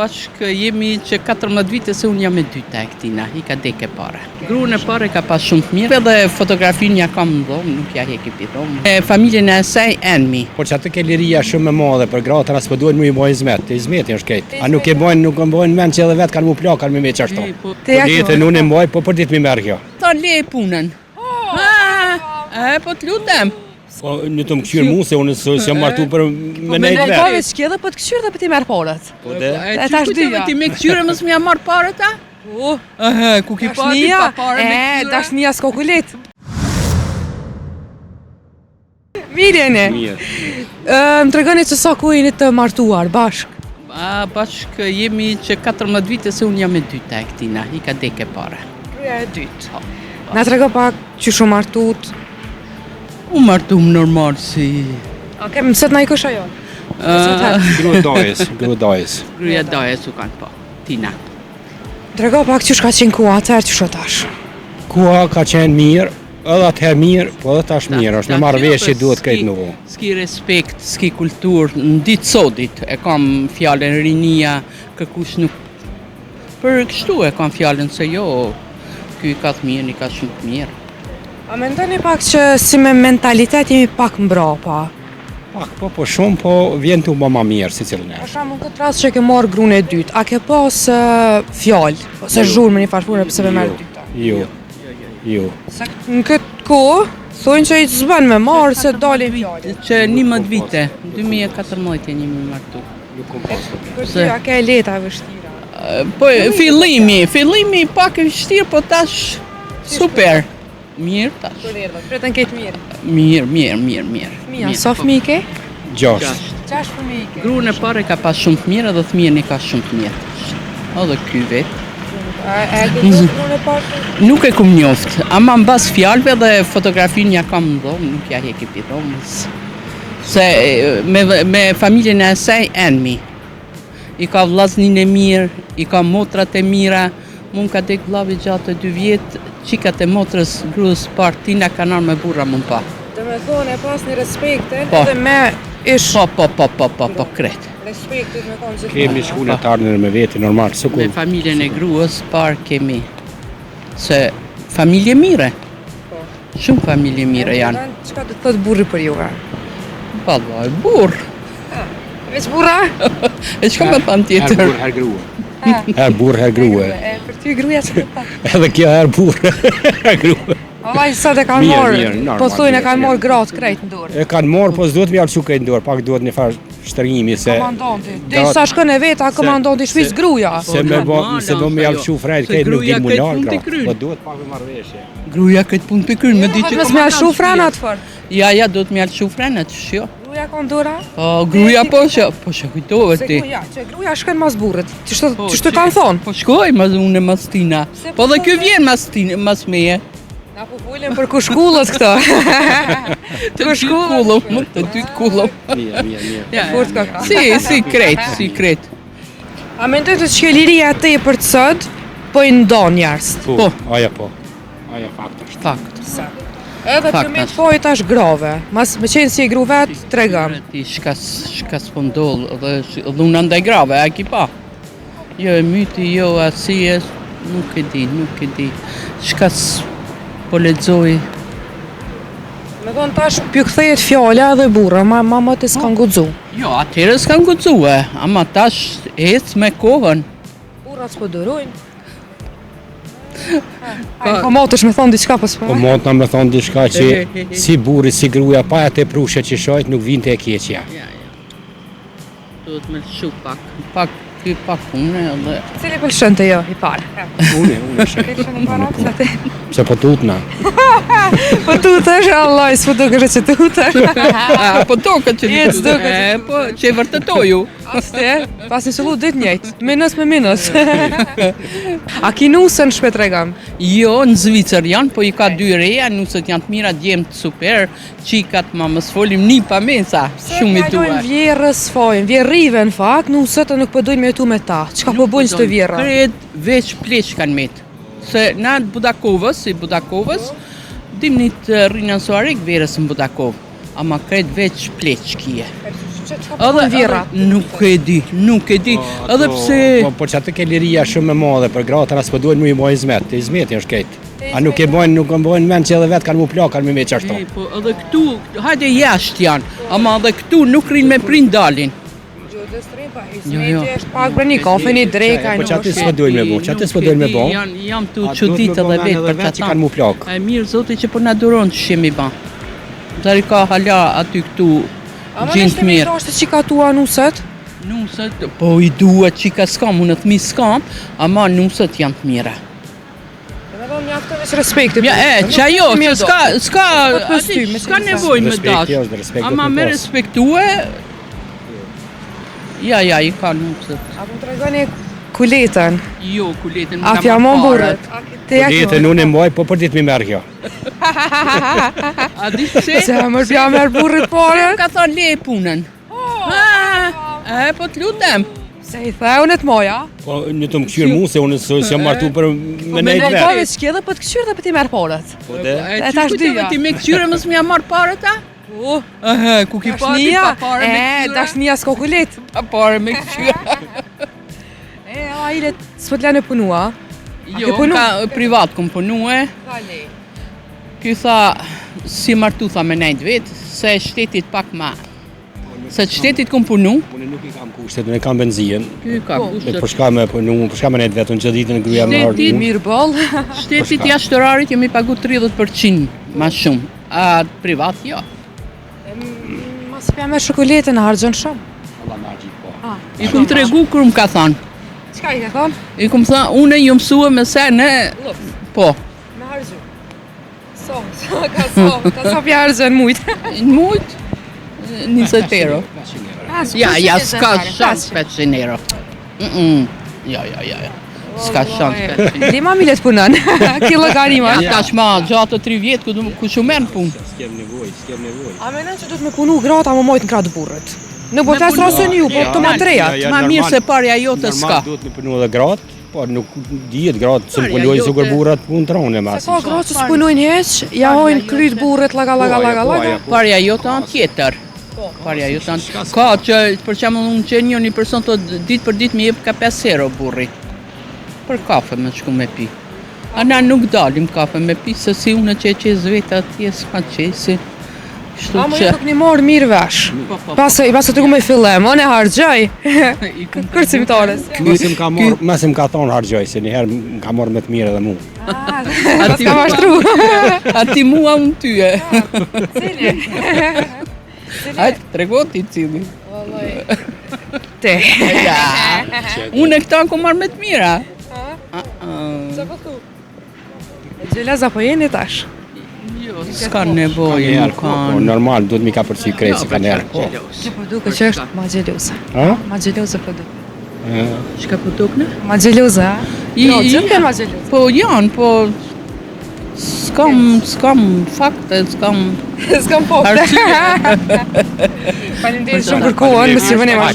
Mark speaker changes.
Speaker 1: Bashkë jemi që 14 vite se unë jam e dyta e këtina, i ka dek e para. Gruën e parë e ka pas shumë të mirë, edhe fotografinë ja kam në dhomë, nuk ja heki pi dhomë. E familjen e saj enmi.
Speaker 2: Por që atë ke liria shumë e madhe për gratë, as po duhet mu i bojnë izmet, izmeti është krejt. A nuk e bojnë, nuk e bojnë mend që edhe vetë kanë mu plak, kanë me me qashtu. Po letën unë e mbaj, po për ditë mi merr kjo.
Speaker 1: Ta le punën. Ha, e po të lutem.
Speaker 2: Po një të më këqyrë mu, se unë s'jam martu për
Speaker 3: me po, nejtë vetë. Po me veç kje dhe po të këqyrë dhe po t'i merr paret.
Speaker 2: Po dhe?
Speaker 1: E tash dyja. Ti me këqyrë mos më ja marr paret a? Po. Ehe, ku ki pa ti pa pare me
Speaker 3: këqyrë? E, dashnia s'ka kulit. Mirë jeni?
Speaker 2: Mirë.
Speaker 3: Më tregoni që sa kohë jeni të martuar, bashkë?
Speaker 1: A, bashkë jemi që 14 vite se unë jam e dyta e këtina, i ka dek e para.
Speaker 3: Gruaja e dytë. Po. Na trego pak qysh u martut.
Speaker 1: U martum normal si...
Speaker 3: A ke më sot na i kush ajo?
Speaker 2: Gruaja dajës, gruaja
Speaker 1: dajës. Gruaja dajës u kanë po, Tina.
Speaker 3: Trego pak qysh ka qenë koha atëherë qysh o tash.
Speaker 2: Koha ka qenë mirë, edhe atëherë mirë, po edhe tash mirë, është me marrëveshje duhet krejt në
Speaker 1: vo. S'ki respekt, s'ki kulturë, në ditë sodit e kam fjalën rinia, kërkush nuk Për kështu e kam fjalën se jo, ky ka të mirë, i ka shumë të
Speaker 3: mirë. A mendoni pak që si me mentalitet jemi pak mbrapa?
Speaker 2: Pak, po, po shumë, po vjen tu bo ma mirë, si cilën
Speaker 3: e. Për shembull, në këtë rast që ke marrë grunë e dytë, a ke pas fjalë, ose jo. zhurmë një farë forme pse me marrë jo. dyta?
Speaker 2: Jo, jo.
Speaker 3: Se në këtë kohë, thonë që i s'bën me marrë, se dalin
Speaker 1: fjalë. Që 11 vite, 2014 jemi martu.
Speaker 2: Nuk kom pas
Speaker 3: problem. Për ty, a ke e lehtë a vështira?
Speaker 1: Po, fillimi, fillimi pak e vështirë, po tash super. Mirë tash.
Speaker 3: Për erdhët, pretën këtë mirë.
Speaker 1: Mirë, mirë, mirë, mirë.
Speaker 3: Fëmija, sa fëmijë ke?
Speaker 2: Gjashtë.
Speaker 3: Gjashtë fëmijë
Speaker 1: ke. Gruën e parë ka pas shumë të mirë edhe fëmijën i ka shumë të mirë. Edhe ky vetë.
Speaker 3: A e ke njoft gruën e parë?
Speaker 1: Nuk e kum njoft, ama mbas fjalëve dhe fotografinë ja kam në dhomë, nuk ja heki pi dhomës. Se me, me familjen e saj enmi. I ka vllaznin e mirë, i ka motrat e mira. Mu m'ka dek vllavi gjatë dy vjet, qikat e motrës gruës parë tina kanë ardhë me burra mu
Speaker 3: pa. Do me thonë e pas një respektin po. edhe me
Speaker 1: ish... Po, po, po, po, po, po, krejt.
Speaker 3: Respektit me konë gjithë.
Speaker 2: Kemi shku në t'ardhmen me veti, normal, së
Speaker 1: Me familjen e gruës parë kemi, se familje mire. Shumë familje mire
Speaker 3: janë. Çka do të thotë burri për juve?
Speaker 1: Vallaj, burr.
Speaker 3: Veç burra?
Speaker 1: E çka me thanë
Speaker 2: tjetër? Her burr, her grua. Her burr, her
Speaker 3: grua. E për ty gruaja çka do të
Speaker 2: thotë? Edhe kjo her burr, her
Speaker 3: grua. Vallaj sot e kanë marrë, po thonë e kanë marrë gratë krejt në
Speaker 2: dorë. E kanë marrë, po s'duhet me ja lshu krejt në dorë, pak duhet një farë shtërngimi
Speaker 3: se komandanti. Derisa shkon e veta komandanti i shtëpisë gruaja.
Speaker 2: Se me bo, se bo me ja lshu frejt krejt nuk di mu nal gratë. Po duhet pak me marrëveshje.
Speaker 1: Gruaja këtë punë të kryen, me
Speaker 3: di që Mos me lshu frenat fort.
Speaker 1: Ja, ja, duhet me lshu frenat, që
Speaker 3: jo. Gruaja ka n'dora?
Speaker 1: Po, gruaja po që, po që kujtove
Speaker 3: ti. Ja, që gruaja shkon mas burrit. Qështu, po, qështu kanë
Speaker 1: thonë? Po shkoj mas unë mas tina. Po dhe kjo vjen mas tina, mas meje.
Speaker 3: Na po folën për kushkullët këto.
Speaker 1: Të dy kullëm, të dy kullëm.
Speaker 2: Mirë, mirë, mirë.
Speaker 1: Ja, Fort ka. Si, si krejt, si krejt.
Speaker 3: A mendoj të që liria e tepërt sot, po i ndon njerëzit?
Speaker 2: Po, po. Aja po. Aja fakt
Speaker 1: është. Fakt.
Speaker 3: Sa? Edhe të me fojt tash grave. Mas me qenë si e gru vet, tregom.
Speaker 1: Ti shka shka s'po ndodh dhe dhuna ndaj grave, a ki pa? Jo e myti, jo asi e nuk e di, nuk e di. Shka po lexoj.
Speaker 3: Me thonë tash p'ju kthehet fjala edhe burra, ma ma më të s'kan po.
Speaker 1: guxu. Jo, atëherë s'kan guxu, ama tash ec me kohën.
Speaker 3: Burrat s'po durojnë. Ai po motesh me thon diçka po
Speaker 2: s'po. Po motna me thon diçka që si burri si gruaja pa atë prushe që shojt nuk vinte e keqja.
Speaker 1: Ja, ja. Duhet me lëshu pak, pak ky pak unë
Speaker 3: edhe. Cili po lëshon te jo i
Speaker 2: parë? Unë, unë lëshoj.
Speaker 3: Lëshon i parë pse
Speaker 2: ti? Pse po tutna?
Speaker 3: Po tutesh, Allah, s'po dukesh që
Speaker 1: tutesh. Po duket që
Speaker 3: tutesh.
Speaker 1: Po që e vërtetoju.
Speaker 3: Aste, pas një qëllu ditë njëjtë, minus me minus. A ki nuse në shpi tregom?
Speaker 1: Jo, në Zvicër janë, po i ka dy reja, nuset janë të mira, djemt super, qikat ma mos folim një pa mesa,
Speaker 3: shumë i
Speaker 1: dua.
Speaker 3: Pse vjerrës fajin, vjerrive në fakt, nuset e nuk po dojnë me jetu me ta, çka po bojnë qëto
Speaker 1: vjerra? Krejt veç pleq kanë metë. Se na të Budakovës, si Budakovës, dimnit rrinë në Suharekë, verës në Budakovë. Ama krejt veç pleq
Speaker 3: kije. Çka po thonë vjehrrat?
Speaker 1: Nuk e di, nuk e di.
Speaker 2: Po,
Speaker 1: Edhe pse
Speaker 2: Po, po që atë ke liria shumë e madhe për gratë, as po duhen mu i bo izmet. Izmeti është krejt. A nuk e bojnë, nuk e bojnë mend që edhe vetë kanë mu plak, kanë me me qashtu.
Speaker 1: E, po edhe këtu, hajde jashtë janë, ama edhe këtu nuk rrinë me prind dalin.
Speaker 3: Jo, dhe s'rrinë pa
Speaker 1: Jo, jo.
Speaker 3: Izmeti është pak për një kafe, një dreka,
Speaker 2: Po
Speaker 3: një
Speaker 2: që aty s'po duhen me bo, që aty s'po duhen me bo.
Speaker 1: Jam, jam tu
Speaker 2: A duhet
Speaker 1: çudit
Speaker 2: me bo
Speaker 1: edhe
Speaker 2: men
Speaker 1: vetë
Speaker 2: edhe
Speaker 1: për
Speaker 2: vetë që
Speaker 1: qata.
Speaker 2: kanë mu plak.
Speaker 1: E mirë zoti që po na duron që shemi ba. Dari ka hala aty këtu
Speaker 3: Ama
Speaker 1: gjinë
Speaker 3: nështë
Speaker 1: të
Speaker 3: me
Speaker 1: mirë.
Speaker 3: i që ka tua nuset?
Speaker 1: Nuset, po i duhet që ka s'kam, unë fëmijë s'kam, ama nuset janë të mira.
Speaker 3: Dhe me thonë mjafton veç respekti.
Speaker 1: Ja, e, që ajo, që s'ka, s'ka,
Speaker 3: Po të pësty,
Speaker 1: aty
Speaker 3: me
Speaker 1: s'ka
Speaker 3: qenë
Speaker 1: nevojë me
Speaker 2: Respekti
Speaker 1: dash.
Speaker 2: është, respekt
Speaker 1: Ama
Speaker 2: duhet
Speaker 1: me
Speaker 2: me pas.
Speaker 1: respektue, ja, ja, i ka nuset.
Speaker 3: A po më tregoni kuletën?
Speaker 1: Jo, kuletën
Speaker 3: A
Speaker 1: më ka
Speaker 3: fjamon
Speaker 1: marrë
Speaker 3: burrët?
Speaker 1: paret.
Speaker 3: Te ja
Speaker 2: Letën unë e mbaj, po për ditë mi merr kjo.
Speaker 1: A di pse?
Speaker 3: Se më pja merr burrit paret?
Speaker 1: Ka thonë le e punën. Ha, e, po të lutem.
Speaker 3: Se i the unë të moja.
Speaker 2: Po një të më kqyr mu se unë s'jam s'jam martu për me
Speaker 3: Me
Speaker 2: nejt
Speaker 3: po
Speaker 2: vet.
Speaker 3: veç ke dhe po të kqyr dhe po ti merr paret.
Speaker 2: Po de.
Speaker 1: E,
Speaker 3: E tash
Speaker 1: qysh kujtove
Speaker 3: dyja.
Speaker 1: Ti me kqyre mos m'ja marr paret a?
Speaker 3: Po.
Speaker 1: Ehe, ku ki pa ti
Speaker 3: Dashnia,
Speaker 1: pa pare me
Speaker 3: e,
Speaker 1: kqyre?
Speaker 3: dashnia s'ka kulet.
Speaker 1: Pa pare me kqyre.
Speaker 3: E, a ile s'po të lënë punua.
Speaker 1: Jo,
Speaker 3: ke punu?
Speaker 1: ka privat kom punue. Ky tha, si martu tha me nejt vetë, se shtetit pak ma. Se shtetit kom punu,
Speaker 2: Unë nuk i kam kushtet, unë e kam benzinën.
Speaker 1: ky ka
Speaker 2: E
Speaker 1: kushtet.
Speaker 2: për shka me punu, për shka me nejt vetëm gjithë ditën gruaja më
Speaker 1: Shtetit-
Speaker 2: ardhë.
Speaker 3: Mirë boll.
Speaker 1: Shtetit jashtë orarit jemi pagu 30% ma shumë, a privat jo.
Speaker 3: Mos pja merr shokoletën, harxhon shumë.
Speaker 2: po.
Speaker 1: I kum tregu kur më ka thonë.
Speaker 3: Çka i ke thon?
Speaker 1: I kum thënë, unë ju mësua me se në... Po,
Speaker 3: Me harxhu. So, so, ka so, ka so pja harxhon mujt.
Speaker 1: në mujt, 20 euro. Ja, ja, s'ka shans 500 euro. Mm -mm. Ja, ja, ja, ja. S'ka shans 500.
Speaker 3: Li ma milet punon. Ki llogari ma.
Speaker 1: Ja, tash ma gjatë 3 vjet ku ku që merr në punë.
Speaker 2: S'kem nevojë, s'kem nevojë.
Speaker 3: A menon që duhet me punu gratë ama mojt në krah të burrit? Nuk po
Speaker 1: Me
Speaker 3: flas
Speaker 1: punu-
Speaker 3: rastin ju, po
Speaker 2: Ja,
Speaker 3: të ma
Speaker 2: ja,
Speaker 3: trejat.
Speaker 2: ja,
Speaker 1: Ma
Speaker 2: normal.
Speaker 1: mirë se parja jote s'ka.
Speaker 2: Normal duhet me punu edhe gratë, po nuk dihet gratë se
Speaker 1: Parja
Speaker 2: punojnë
Speaker 1: jote-
Speaker 2: sikur burrat punë trone ma.
Speaker 3: Se ka gratë që s'punojnë hiç, ja hojnë kryt burrit, laga laga
Speaker 2: Po,
Speaker 3: laga
Speaker 2: po,
Speaker 3: laga.
Speaker 2: po.
Speaker 1: Parja jote anë tjetër. Parja jote anë. Ka që për shembull unë që një një person thot ditë për ditë më jep ka 5 euro burri. Për kafe me shku me pi. A na nuk dalim kafe me pi, se si unë që e qes vetë atje, s'ma qesi. Kështu
Speaker 3: Ama
Speaker 1: që...
Speaker 3: ju nuk një marrë mirë vesh.
Speaker 1: Po, po, po.
Speaker 3: Pas i pas të tregu me fillem, unë e harxhoj.
Speaker 1: I kum
Speaker 3: Kërcimtares.
Speaker 2: Mos më ka marr, mos më ka thonë harxhoj, se një herë më ka marrë me të mirë edhe mua.
Speaker 1: A ti,
Speaker 3: Ka mashtru.
Speaker 1: a ti mua unë tyje.
Speaker 3: Cili?
Speaker 1: Hajde, trego ti cili.
Speaker 3: Te.
Speaker 1: Ja. Unë e këta ku marrë me të mira. A, a.
Speaker 3: po thu? Xheloz apo jeni tash?
Speaker 1: Jo, s'ka nevojë,
Speaker 2: Herë,
Speaker 1: nuk
Speaker 2: po, po,
Speaker 1: kanë.
Speaker 2: normal, duhet mi ka përcy krejt si kanë herë. Po.
Speaker 3: Që po duket që është ma xheloze.
Speaker 2: Ha?
Speaker 3: Ma xheloze po duket.
Speaker 1: Çka po dukne?
Speaker 3: Ma xheloze, ha?
Speaker 1: I-
Speaker 3: Jo,
Speaker 1: i-
Speaker 3: gjithë janë ma xheloze.
Speaker 1: Po janë, po s'kam, s'kam fakte, s'kam
Speaker 3: S'kam po.
Speaker 1: arsye.
Speaker 3: Faleminderit shumë për kohën, mos ju vëni më shumë.